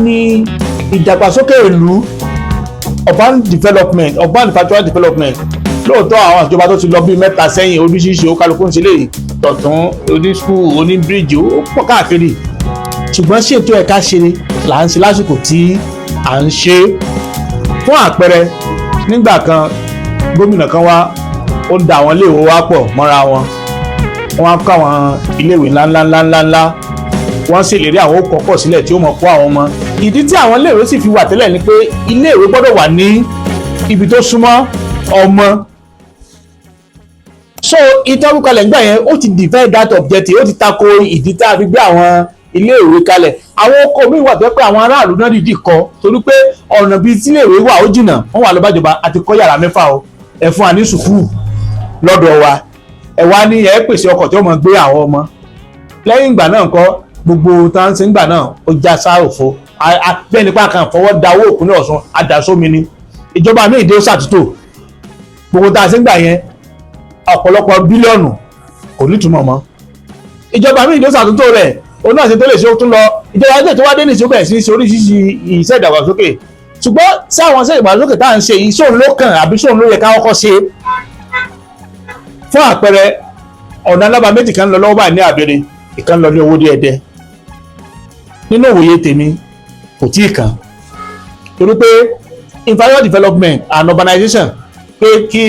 Ní ìdàgbàsókè ìlú, urban development, urban infrastructural development, lóòótọ́ àwọn ìjọba tó ti lọ bíi mẹ́ta sẹ́yìn, oríṣiríṣi ó kálukú ń ṣe lè tọ̀tún, oní school, oní bíríìjì, ó pọ̀ káàkiri. Ṣùgbọ́n ṣètò ẹ̀ka ṣe là ń ṣe lásìkò tí à ń ṣe? Fún àpẹẹrẹ, nígbà kan, gómìnà kan wá, ó da àwọn iléèwé wa pọ̀ mọ́ra wọn. Wọ́n á kọ́ àwọn iléèwé ńláńláńláńlá, wọ́n ṣèlérí àwọn ó kọ́kọ́ sílẹ̀ tí ó mọ̀ kó àwọn ọmọ. Ìdí tí àwọn iléèwé sì fi wà tẹ́lẹ̀ ni pé iléèwé gbọ́dọ̀ wà ní ibi tó súnmọ́ ọmọ. So ìtọ́rú kalẹ̀ nígbà yẹn, ó ti defy that objective, ó ti tako ìdí tá a fi gbé àwọn iléèwé kalẹ̀. Àwọn ọkọ̀ míì wà tó yẹ pé àwọn aráàlú náà dìídì kọ́, torí pé ọ̀nà bíi tí iléèwé wà ó jìnnà. Wọ́n wà lọ́bàjọba àti kọ́ yàrá mẹ́fà o, ẹ fún wa ní sùkúù lọ́dọ̀ wa, ẹ wá ní ẹ pèsè ọkọ̀ tí ó mọ̀ gbé àwọn ọmọ. Lẹ́yìn ìgbà náà ńkọ́? Gbogbo tá à ń ṣe ńgbà náà, ó já sáà òfo bẹ́ẹ̀ nípa kan fọwọ́ da owó ìpínlẹ̀ Ọ̀ṣun àdàsómi ni. Ìjọba míì dé, ó ṣàtúntò gbogbo tá a ṣe ń gbà yẹn, ọ̀pọ̀lọpọ̀ bílíọ̀nù kò nítumọ̀ mọ́. Ìjọba míì dé, ó ṣàtúntò rẹ̀, òun náà ṣe tó lè ṣe, ó tún lọ. Ìjọba ilé tó wá dé nìṣó bẹ̀rẹ̀ sí í ṣe oríṣiríṣi iṣẹ́ ìdàgbàsókè. Ṣùgbọ́n sí àwọn iṣẹ́ ìdàgbàsókè tá à ń ṣe yìí, sóun ló kàn àbí sóun ló yẹ ká kọ́kọ́ ṣe? Fún àpẹẹrẹ, ọ̀nà alábàá méjì kan lọ lọ́wọ́ báyìí ní Àbẹ̀rẹ̀, ìkan lọ ní Owódé Ẹdẹ. Nínú òwòye tèmi, kò tí ì kàn, torí pé infrastructure development and urbanization, pé kí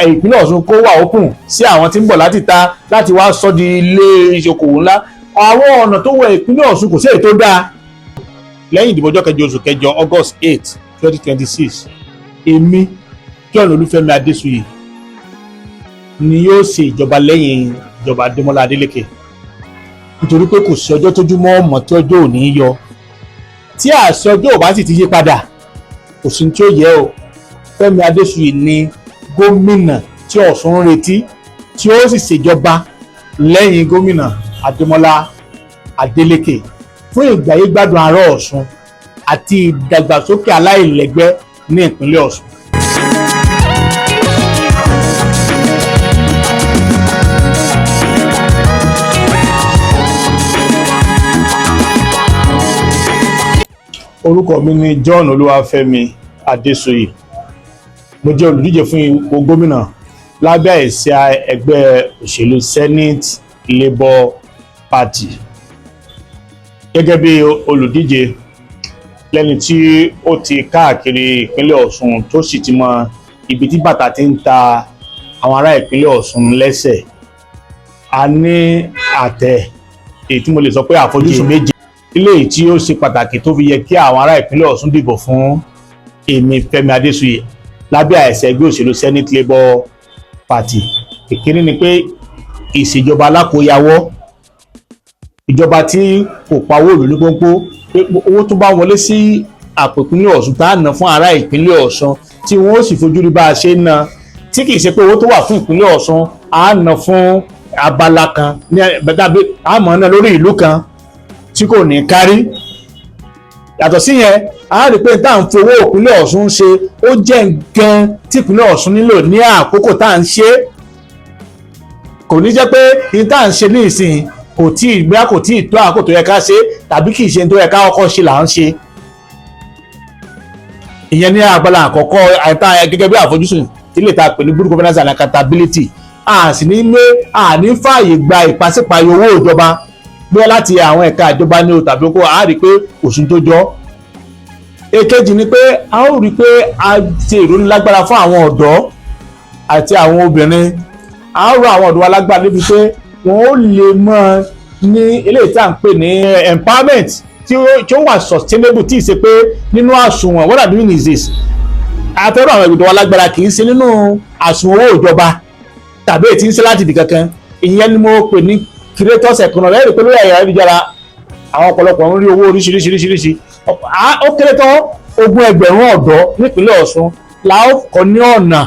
ìpínlẹ̀ Ọ̀ṣun kó wà open sí àwọn tí ń bọ̀ láti ta láti wá sọ di ilé ìṣokòwò ńlá, àwọn ọ̀nà tó wọ ìpínlẹ̀ Ọ̀ṣun kò sí èyí tó dáa. Lẹ́yìn ìdìbò ọjọ́ kẹjọ oṣù kẹjọ, August 8, 2026, èmi John Olúfẹ́mi Adésuyè ni yóò ṣe ìjọba lẹ́yìn ìjọba Adémọ́lá Adélékè, nítorí pé kò sí ọjọ́ tójúmọ́ ọmọ tí ọjọ́ ò ní yọ. Tí àṣẹ ọjọ́ ò bá sì ti yí padà, kò sí tí ó yẹ o. Fẹ́mi Adésuyè ni gómìnà tí Ọ̀ṣun ń retí, tí ó sì ṣèjọba lẹ́yìn gómìnà Adémọ́lá Adélékè fún ìgbáyégbádùn ará Ọ̀ṣun àti ìdàgbàsókè aláìlẹ́gbẹ́ ní ìpínlẹ̀ Ọ̀ṣun. Orúkọ mi ni John Olúwafẹ́mi Adésuyè. Mo jẹ́ olùdíje fún ipò gómìnà lábẹ́ àsíá ẹgbẹ́ òṣèlú Senate Labour Party. Gẹ́gẹ́ bí olùdíje, lẹ́ni tí ó ti káàkiri ìpínlẹ̀ Ọ̀ṣun, tó sì ti mọ ibi tí bàtà ti ń ta àwọn ará ìpínlẹ̀ Ọ̀ṣun lẹ́sẹ̀, a ní àtẹ èyí tí mo lè sọ pé àfojúsùn méje ilé tí ó ṣe pàtàkì tó fi yẹ kí àwọn ará ìpínlẹ̀ Ọ̀ṣun dìbò fún èmi Fẹ́mi Adésuyè lábẹ́ àsíá ẹgbẹ́ òṣèlú Senate Labour Party. Ìkíní ni pé ìṣèjọba alákòóyawọ́, ìjọba tí kò pawó ìlú ní pọ́npọ́, pé owó tó bá wọlé sí àpò ìpínlẹ̀ Ọ̀ṣun, tá a ná fún ará ìpínlẹ̀ Ọ̀ṣun, tí wọ́n ó sì fojú rí bá a ṣe ń ná, tí kì í ṣe pé owó tó wà fún ìpínlẹ̀ Ọ̀ṣun á ná fún abala kan ní tàbí àmọ́ náà lórí ìlú kan tí kò ní kárí. Yàtọ̀ sí yẹn, a rí pé tá à ń fi owó ìpínlẹ̀ Ọ̀ṣun ṣe, ó jẹ́ nǹkan tí ìpínlẹ̀ Ọ̀ṣun nílò ní àkókò tá à ń ṣe. Kò ní jẹ́ pé ní tá à ń ṣe ní ìsìn kò tí ì gbé, kò tí ì tó àkókò tó yẹ ká ṣe, tàbí kì í ṣe tó yẹ ká kọ́kọ́ ṣe là ń ṣe. Ìyẹn ní abala àkọ́kọ́ àìta gẹ́gẹ́ bí àfojúsùn tí lè ta pè ní good governance and accountability. A sì ní mé a ní fààyè gba ìpàsípààyò owó ìjọba, bí láti àwọn ẹ̀ka ìjọba ní o tàbí kó a rí i pé òsùn tó jọ. Èkejì ni pé a ó rí i pé a ṣe ìrónilágbára fún àwọn ọ̀dọ́ àti àwọn obìnrin. A ó rọ àwọn ọ̀dọ́ wa lágbára níbi pé wọ́n ó lè mọ ní eléyìí tí à ń pè ní empowerment tí ó wà sustainable, tí ì ṣe pé nínú àsùnwọ̀n. What I mean is this: àfẹ́rù àwọn ìgbìdọ̀ wa lágbára, kì í ṣe nínú àsùnwọ̀n owó ìjọba tàbí èyí tí ń ṣe láti ibì kankan. Ìyẹn ni mo pè ní creators economy. Ẹ̀rí pé lórí ẹ̀yà ayélujára, àwọn ọ̀pọ̀lọpọ̀ ń rí owó oríṣiríṣiríṣiríṣi. Ó kéré tán, 20,000 ọ̀dọ́ nípínlẹ̀ Ọ̀ṣun la ó kọ́ ní ọ̀nà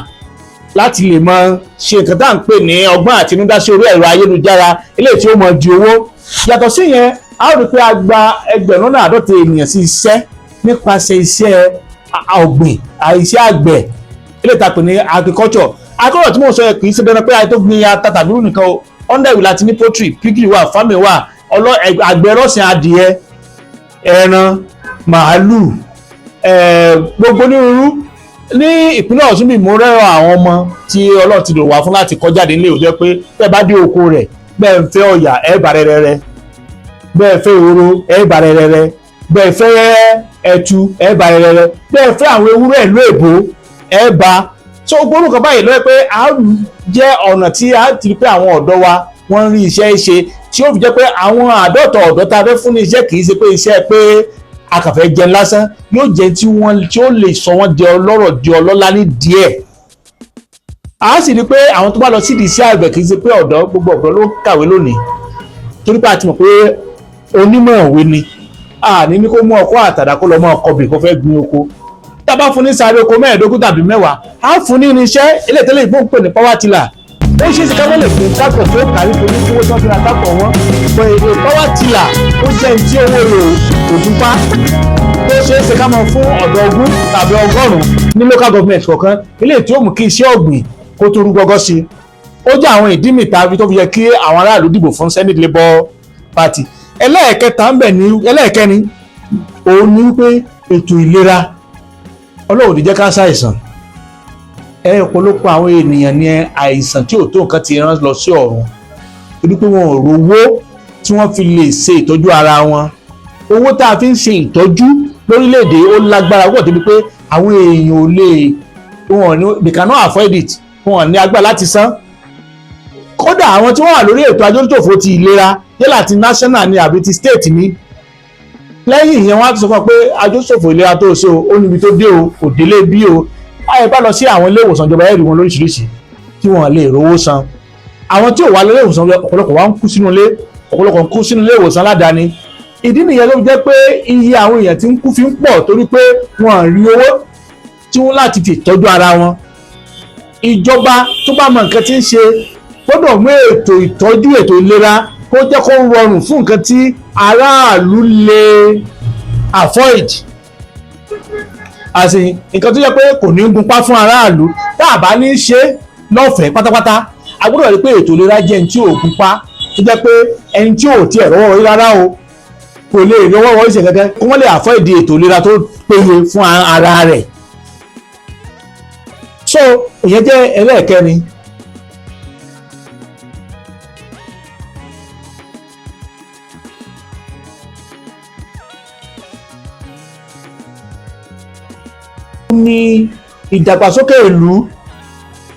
láti lè mọ ṣe nǹkan tá à ń pè ní ọgbọ́n àtinúdá sí orí ẹ̀rọ ayélujára, eléyìí tí ó mọ di owó. Yàtọ̀ sí yẹn, a ó rí pé a gba 50,000 ènìyàn sí iṣẹ́ nípasẹ̀ iṣẹ́ ọ̀gbìn, iṣẹ́ àgbẹ̀. Ilé ìtàpè ní agriculture. Agriculture tí mo sọ yẹ kì í ṣe dandan pé àyè tó gbin ata tàbí irú nìkan o. Under ìwé láti ní poultry, piggery wà, farming wà, àgbẹ̀ ọlọ́sìn adìẹ, ẹran màálù, gbogbo onírúurú. Ní ìpínlẹ̀ Ọ̀ṣun bí mo rẹ́rọ àwọn ọmọ tí Ọlọ́run ti lò wá fún láti kọjáde nílé òjẹ́ pé bẹ́ẹ̀ bá dé oko rẹ̀, bẹ́ẹ̀ ń fẹ́ ọ̀yà, ẹ̀ bá rẹ́rẹ́rẹ́, bẹ́ẹ̀ fẹ́ ehoro, ẹ̀ bá rẹ́rẹ́rẹ́, bẹ́ẹ̀ fẹ́ ẹtu, ẹ̀ bá rẹ́rẹ́rẹ́, bẹ́ẹ̀ fẹ́ àwọn ewúrẹ́ ìlú èbó, ẹ̀ bá. So gbórúkọ báyìí lọ́wọ́ pé a jẹ́ ọ̀nà tí a ti rí pé àwọn ọ̀dọ́ wa wọ́n ń rí iṣẹ́ ṣe, tí ó fi jẹ́ pé àwọn àádọ́ta ọ̀dọ́ tá a fẹ́ fún ní iṣẹ́ kì í ṣe pé iṣẹ́ pé a kàn fẹ́ jẹun lásán, yóò jẹ́ tí wọ́n tí ó lè sọ wọ́n di ọlọ́rọ̀, di ọlọ́lá ní díẹ̀. A sì rí pé àwọn tó bá lọ sídìí iṣẹ́ àgbẹ̀, kì í ṣe pé ọ̀dọ́, gbogbo ọ̀dọ́ ló kàwé lónìí, torí pé a ti mọ̀ pé onímọ̀ òwe ni a ní kó mú ọkọ́ àtàdá kó lọ mọ́ ọkọ̀ bì kó fẹ́ gbin oko. Tá a bá fún ní sáré oko 15 tàbí 10, á fún ní irinṣẹ́ eléyìí tẹ́lẹ̀ ìbọn pè ní power tiller. Ó ṣeé ṣe ká mọ́ lè fún tractor tó kárí torí owó tí wọ́n fi ra tractor wọn pé èdè power tiller, ó jẹ́ ní tí owó rẹ̀ ò dún pa. Ó ṣeé ṣe ká máa fún ọ̀dọ́ 20 tàbí 100 ní local government kọ̀ọ̀kan, eléyìí tí ó mú kí iṣẹ́ ọ̀gbìn kó tó rú gọ́gọ́ sí i. Ó jẹ́ àwọn ìdí mi tàbí tó fi yẹ kí àwọn aráàlú dìbò fún Senate Labour Party. Ẹlẹ́ẹ̀kẹta ń bẹ̀ ní, ẹlẹ́ẹ̀kẹrin òun ni wípé ètò ìlera. Ọlọ́run ní jẹ́ ká ṣàìsàn. Ẹ ọ̀pọ̀lọpọ̀ àwọn ènìyàn ní àìsàn tí ò tó nǹkan ti rán lọ sí ọ̀run torí pé wọn ò rówó tí wọ́n fi lè ṣe ìtọ́jú ara wọn. Owó tá a fi ń ṣe ìtọ́jú lórílẹ̀‐èdè ó lágbára púpọ̀ débi pé àwọn èèyàn ò lè, wọn ní, they cannot afford it, wọn ní agbára láti san. Kódà àwọn tí wọ́n wà lórí ètò adójútòfò ti ìlera, yálà ti national ni àbí ti state ni, lẹ́yìn ìyẹn wọ́n á tún sọ fún ọ pé adójútòfò ìlera tó ṣe o, ó níbi tó dé o, kò délé bí o. Báyìí bá lọ sí àwọn ilé ìwòsàn ìjọba, ẹ̀rí wọn lóríṣiríṣi tí wọ́n lè rówó san. Àwọn tí ò wá lọ ilé ìwòsàn, ọ̀pọ̀lọpọ̀ wá ń kú sínú ilé, ọ̀pọ̀lọpọ̀ ń kú sínú ilé ìwòsàn aládàáni. Ìdí nìyẹn tó fi jẹ́ pé iye àwọn èèyàn tí ń kú fi ń pọ̀, torí pé wọ́n rí owó tí wọ́n láti fi tọ́jú ara wọn. Ìjọba tó bá mọ nǹkan tí ń ṣe gbọ́dọ̀ mú ètò ìtọ́jú, ètò ìlera, kó jẹ́ kó rọrùn fún nǹkan tí aráàlú lè afford, àti nǹkan tó jẹ́ pé kò ní gunpá fún aráàlú. Tá a bá ní ṣe lọ́fẹ̀ẹ́ pátápátá, a gbọ́dọ̀ rí pé ètò ìlera jẹ́ ẹni tí ò gunpá, tó jẹ́ pé ẹni tí ò tiẹ̀ rọ́wọ́ rí rárá o, kò lè rọ́wọ́ wọ́n ṣe kankan, kó wọ́n lè afford ètò ìlera tó péye fún ara rẹ̀. So ìyẹn jẹ́ ẹlẹ́ẹ̀kẹrin. Ní ìdàgbàsókè ìlú,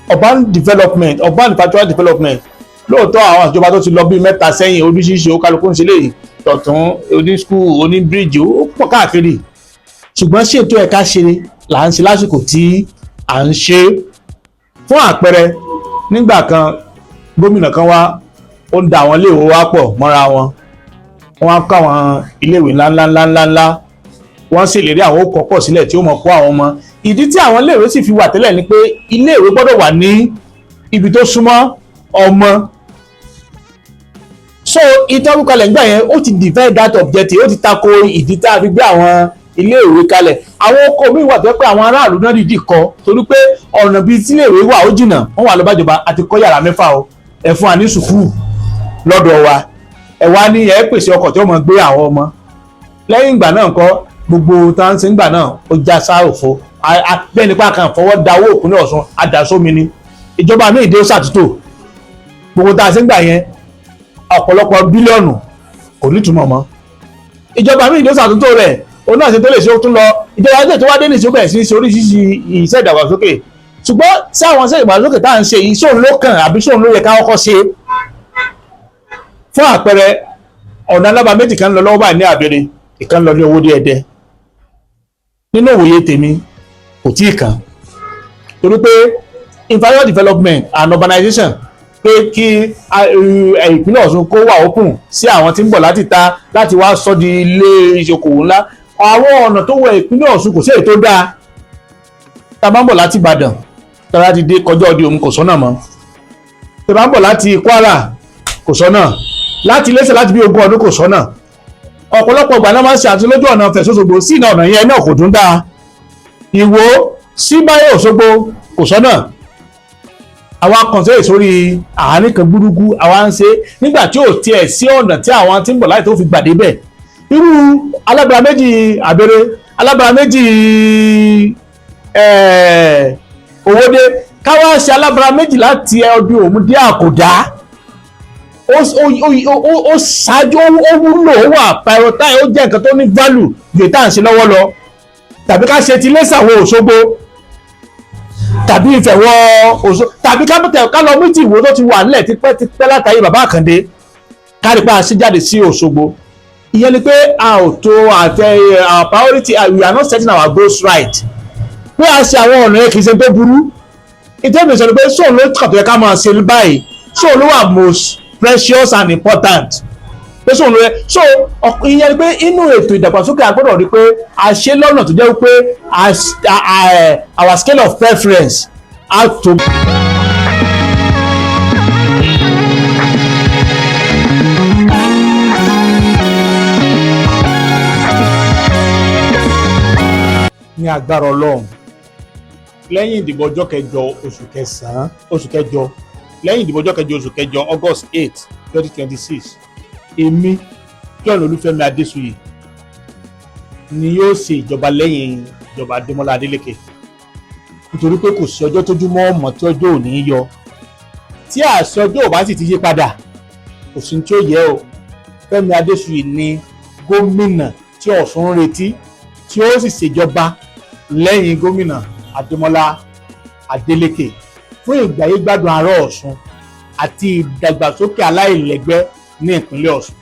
urban development, urban infrastructural development. Lóòótọ́, àwọn ìjọba tó ti lọ bíi mẹ́ta sẹ́yìn, oríṣiríṣi ó kálukú ń ṣe léyìí tọ̀tún, oní school, oní bíríìjì, ó pọ̀ káàkiri, ṣùgbọ́n ṣètò ẹ̀ka ṣe là ń ṣe lásìkò tí à ń ṣe. Fún àpẹẹrẹ, nígbà kan gómìnà kan wá, ó ń da àwọn iléèwé wa pọ̀ mọ́ra wọn, wọ́n á kọ́ àwọn iléèwé ńláńláńláńlá, wọ́n sì lè rí àwọn ó kọ́ pọ̀ sílẹ̀ tí ó mọ̀ kó àwọn ọmọ. Ìdí tí àwọn iléèwé sì fi wà tẹ́lẹ̀ ni pé iléèwé gbọ́dọ̀ wà ní ibi tó súnmọ́ ọmọ. So ìtọ́rú kalẹ̀ nígbà yẹn, ó ti divide that objective, ó ti tako ìdí tá a fi gbé àwọn iléèwé kalẹ̀. Àwọn oko míì wà tó yẹ pé àwọn aráàlú náà dìídì kọ́ torí pé ọ̀nà bíi tí iléèwé wà ó jìnnà, wọ́n wà lọ́bàjọba àti kọ́ yàrá 6 o, ẹ fún wa ní sùkúù lọ́dọ̀ wa, ẹ wá ní ẹ pèsè ọkọ̀ tí ó mọ̀ gbé àwọn ọmọ. Lẹ́yìn ìgbà náà kọ́, gbogbo tá ń ṣe ńgbà náà ó já sá òfo bẹ́ẹ̀ nípa kan fọwọ́ da owó ìpínlẹ̀ Ọ̀ṣun àdàsómi ni. Ìjọba míì dé, ó ṣàtúntò gbogbo tá a ṣe ń gbà yẹn, ọ̀pọ̀lọpọ̀ bílíọ̀nù kò nítumọ̀ mọ́. Ìjọba míì dé, ó ṣàtúntò rẹ̀, òun náà ṣe tó lè ṣe, ó tún lọ. Ìjọba tó wá dé nìṣó bẹ̀rẹ̀ sí í ṣe oríṣiríṣi iṣẹ́ ìdàgbàsókè, ṣùgbọ́n sí àwọn iṣẹ́ ìdàgbàsókè tá à ń ṣe yìí, sóun ló kàn àbí sóun ló yẹ ká kọ́kọ́ ṣe? Fún àpẹẹrẹ, ọ̀nà alába méjì kan lọ lọ́wọ́ báyìí ní Àbẹ̀rẹ̀, ìkan lọ ní Owódé Ẹdẹ. Nínú òwòye tèmi, kò tí ì kàn, torí pé infrastructure development and urbanization, pé kí ìpínlẹ̀ Ọ̀ṣun kó wà open sí àwọn tí ń bọ̀ láti ta láti wá sọ di ilé ìṣokòwò ńlá, àwọn ọ̀nà tó wọ ìpínlẹ̀ Ọ̀ṣun kò sí èyí tó dáa. Tá a bá ń bọ̀ láti Ìbàdàn, tá a bá ti dé kọjá òde òun, kò sọ́nà mọ́. Tá a bá ń bọ̀ láti Kwara, kò sọ́nà. Láti Iléṣà, láti bí 20 ọdún, kò sọ́nà. Ọ̀pọ̀lọpọ̀ ìgbà náà máa ń ṣe àtúnlójú ọ̀nà Ifẹ̀ sÓṣogbo sí iná, ọ̀nà yẹn náà kò tún dáa. Ìwó Sí Báyọ̀ Òṣogbo kò sọ́nà. Àwa kàn sórí àárín kan gbúdúgbú, àwa ń ṣe nígbà tí ò tiẹ̀ sí ọ̀nà tí àwọn tí ń bọ̀ láì tó fi gbàdé bẹ̀. Irú alábàárà méjì àbẹ̀rẹ̀, alábàárà méjì Owódé, káwá ṣe alábàárà méjì láti ọdún Òmu dé Àkòdá, ó ṣáájú, ó wúlò, ó wà prioritize, ó jẹ́ nǹkan tó ní value ju èyí tá à ń ṣe lọ́wọ́ lọ, tàbí ká ṣe ti Iléṣà wọ Òṣogbo, tàbí Ifẹ̀ wọ Òṣogbo, tàbí ká tẹ̀ ká lọ mú ti Ìwó tó ti wà nílẹ̀ tipẹ́ tipẹ́ látàrí bàbá Àkàndé, kárí pa àṣẹ jáde sí Òṣogbo. Ìyẹn ni pé a ò tó àtẹ our priority. We are not setting our goals right. Pé a ṣe àwọn ọ̀nà yẹn kì í ṣe tó burú. Ìtẹ́mi sọ ni pé sóun ló kàtó yẹ ká máa ṣe báyìí, sóun ló wà most precious and important, pé sóun ló yẹ. So ìyẹn ni pé inú ètò ìdàgbàsókè, a gbọ́dọ̀ rí pé a ṣe lọ́nà tó jẹ́ pé our scale of preference á tó. Ní agbára Ọlọ́run, lẹ́yìn ìdìbò ọjọ́ kẹjọ oṣù kẹsàn-án, oṣù kẹjọ, lẹ́yìn ìdìbò ọjọ́ kẹjọ oṣù kẹjọ, August 8, 2026, èmi John Olúfẹ́mi Adésuyè ni yóò ṣe ìjọba lẹ́yìn ìjọba Adémọ́lá Adélékè, nítorí pé kò sí ọjọ́ tójúmọ́ ọmọ tí ọjọ́ ò ní yọ. Tí àṣẹ ọjọ́ ò bá sì ti yí padà, kò sí tí ó yẹ o. Fẹ́mi Adésuyè ni gómìnà tí Ọ̀ṣun ń retí, tí ó sì ṣèjọba lẹ́yìn gómìnà Adémọ́lá Adélékè fún ìgbáyégbádùn ará Ọ̀ṣun àti ìdàgbàsókè aláìlẹ́gbẹ́ ní ìpínlẹ̀ Ọ̀ṣun.